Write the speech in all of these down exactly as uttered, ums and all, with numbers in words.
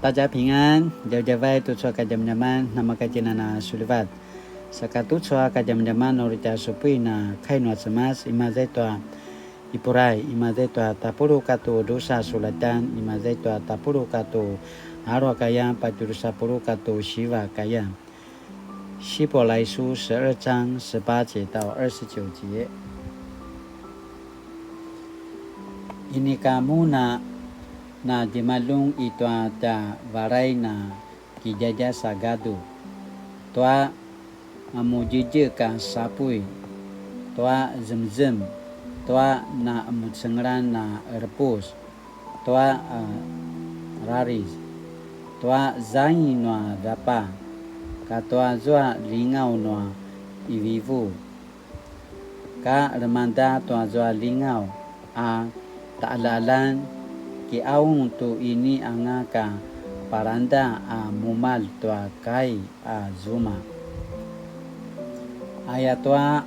大家平安, djavadjavai tucu a kadjamadjaman, namakatjinana sulivat. Saka tucu a kadjamadjaman uri tja supuin a kai nua Cemas, imaza i tua Ipurai, imaza i tua tapuluq katua drusa sulatjan, imaza i tua tapuluq katua alu a kayan, patje drusa puluq katua siva a kayan. 希伯来书十二章十八节到二十九节。Inika mun a na djemaljun i tua tja valay na kidjadjas a gadu, tua mudjedjek a sapuy, tua zemzem, tua na mucengelan a qerepus, tua a raris, tua zaing nua dapa, katua zua lingaw nua ivivu, ka lemangda tua zua lingaw a taqaljaqaljan, kiqaung tu ini anga ka palangda a mumalj tua kai a zuma. Ayatua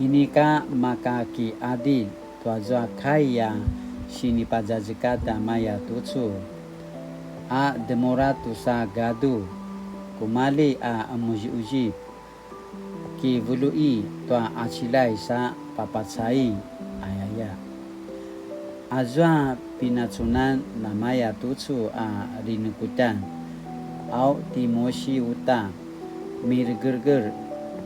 inika makakiqadilj tua zua kai a sinipazazekatj a maya tucu, a demura tusa gadu, kumalji a qemuziquzip, kivuluqi tua qaciljay sa papacai, ayaya. Azua pinacunan namaya tucu a rinekutjan, au ti Mosi uta, miregereger,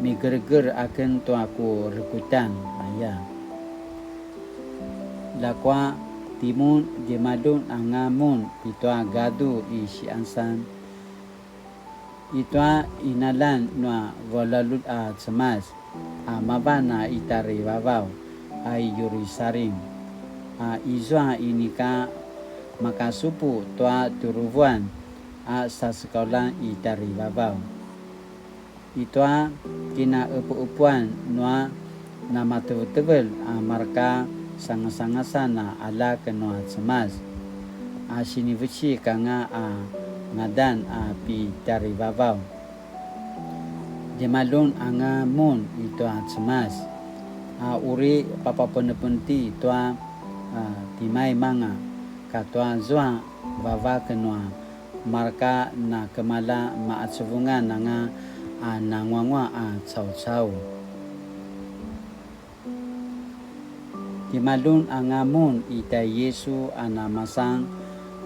migereger aken tua ku rekutjan, aya. Ljakua timun djemaljun anga mun pitua gadu i siqasan, i tua qinaljan nua valjualjut a Cemas a mavan a i tjarivavaw a i Yerusalim, a izua inika makasupu tua tjuruvuan a sasekauljan i tjarivavaw. I tua kinaqepuqepuan nua namatevetevelj a marka sangasangasan a aljak nua Cemas, a sinivecik anga a ngadan a pitjarivavaw. Djemaljun anga mun i tua Cemas, a uri papapenepeneti tua, a, timaimanga katua zua vavak nua marka na kemalja maqacuvungan anga a nanguanguaq a caucau. Djemaljun anga mun i tjai Yisu a namasan,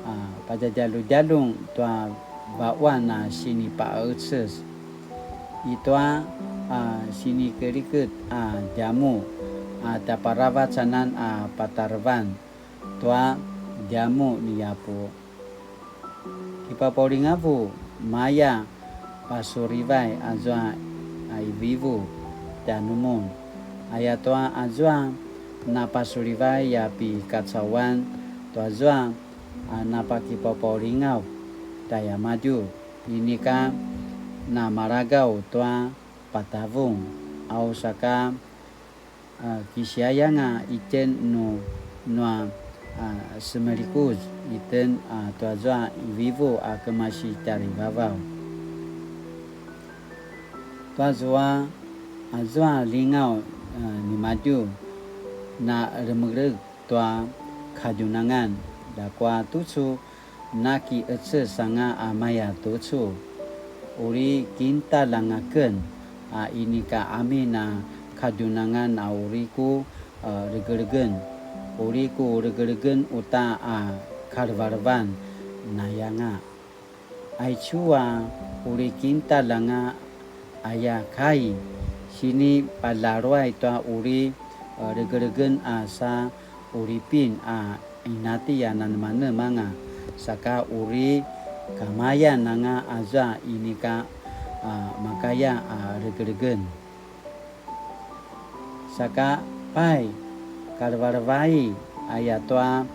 a, padjadjaludjalung tua vaquan a sinipaqeces, i tua, a, sinikeliket a djamuq, a, tjaparavac anan a patarevan tua djamuq ni Yapu. Kipapaulingavu, maya pasulivay azua a ivivu tjanumun. Ayatua azua napasulivay a pikacauan tuazua a napakipapaulingav tjaiamadju, inika namalagaw tua patavung, au saka a, kisiayanga itjen nu, nua, a, semelikuz itjen, a, tuazua ivivu a kemasi tjarivavaw. Tuazua, azua lingaw, a, nimadju, na remegreg tua kadjunangan, ljakua tucu nakiqeces anga a maya tucu. Uri kintalj anga ken, a inika amin a kadjunangan a uri ku, e, regeregen. Uri ku regeregen uta a kalevelevan, nayanga. Aicu a uri kintalj anga aya kai, sinipalaluay tua uri, e, regeregen a sa qulipin a inati a nanemanemanga, saka uri kamayan anga aza inika, a, makaya a regeregen. Saka pai, kalevalevai ayatua,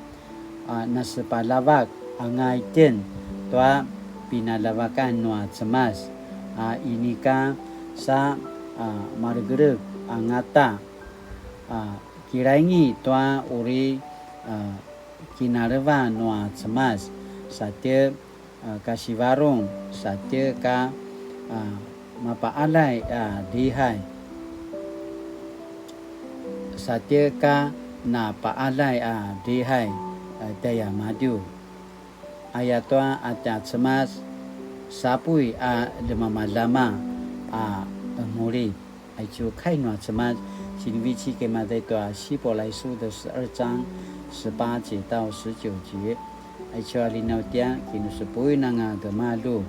a, nasepalavak anga itjen tua pinalavakan nua Cemas, a, inika sa, a, maregereg angata, a, kilaingi tua uri, a, kinaleva nua Cemas, satje, a, kasivarung, satje ka, a, mapaalay a dihay, satje ka napaalay a dihay, a, tjaiamadju. ayatua a tja Cemas, sapuy a ljemamalama a emulip. Aicu kai nua Cemas, sinivecik i maza i tua 希伯来書的十二章十八节到十九节. Aicu a linautjan, kinusepuin anga gemalju.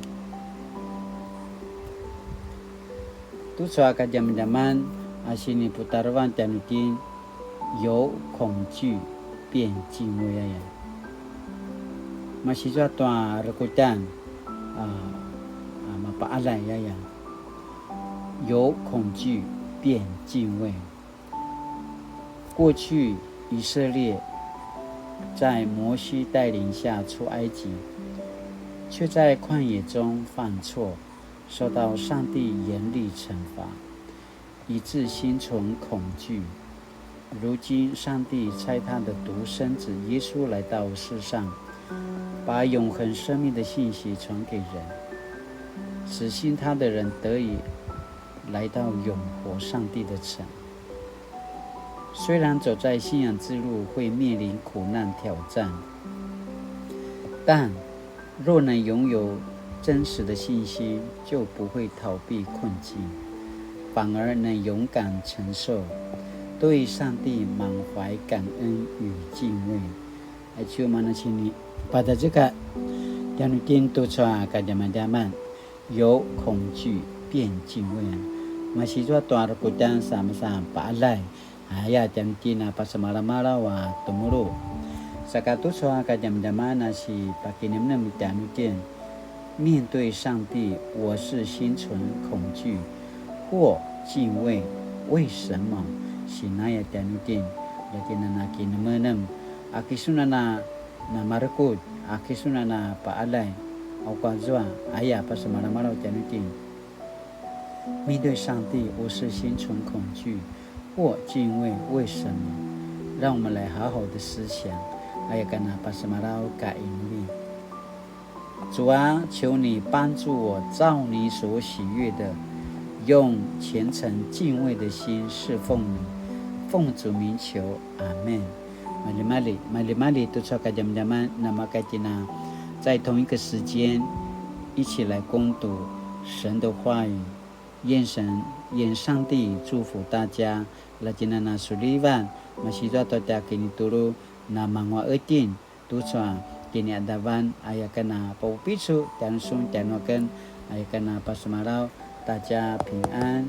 Tucu a kadjamadjaman a siniputarevan tjanuitjen, 由恐惧变敬畏 aya. Masi zua tua rekutjan a, a mapaalay aya. 由恐惧变敬畏。过去以色列在摩西带领下出埃及，却在旷野中犯错，受到上帝严厉惩罚，以致心存恐惧。如今，上帝差他的独生子耶稣来到世上，把永恒生命的信息传给人，使信他的人得以来到永活上帝的城。虽然走在信仰之路会面临苦难挑战，但若能拥有真实的信心，就不会逃避困境，反而能勇敢承受，对上帝满怀感恩与敬畏。Aicu mana sini padazeka tjanuitjen tucu a kadjamadjaman, 由恐惧变敬畏 a. Masi zua tua rekutjan sa masa paalay aya tjanuitjen a pasemalamalaw a temulu. Saka tucu a kadjamadjaman a sipakinemnem tjanuitjen, 面对上帝，我是心存恐惧或敬畏，为什么？ Sinaya tjanuitjen, laki nana kinemenem, a kisun a na marekutj, a kisun a na paalay, a uka zua, aya pasemalamalaw tjanuitjen. 面对上帝，我是心存恐惧或敬畏，为什么？ 让我们来好好的思想。Aya kana pasemalaw ka inuli. 主啊，求你帮助我，照你所喜悦的，用虔诚敬畏的心侍奉你。奉主名求，阿们。Maljimalji, maljimalji tucu a kadjamadjaman, namaka tjina 在同一个时间一起来攻读神的话语。愿神，愿上帝祝福大家。Laki nana sulivan, masi zua tua tja kinitulu, na manguaqetjin tucu a kiniqadavan, aya kana paupicul tjanusun tjanuaken, aya kana pasemalaw, 大家平安。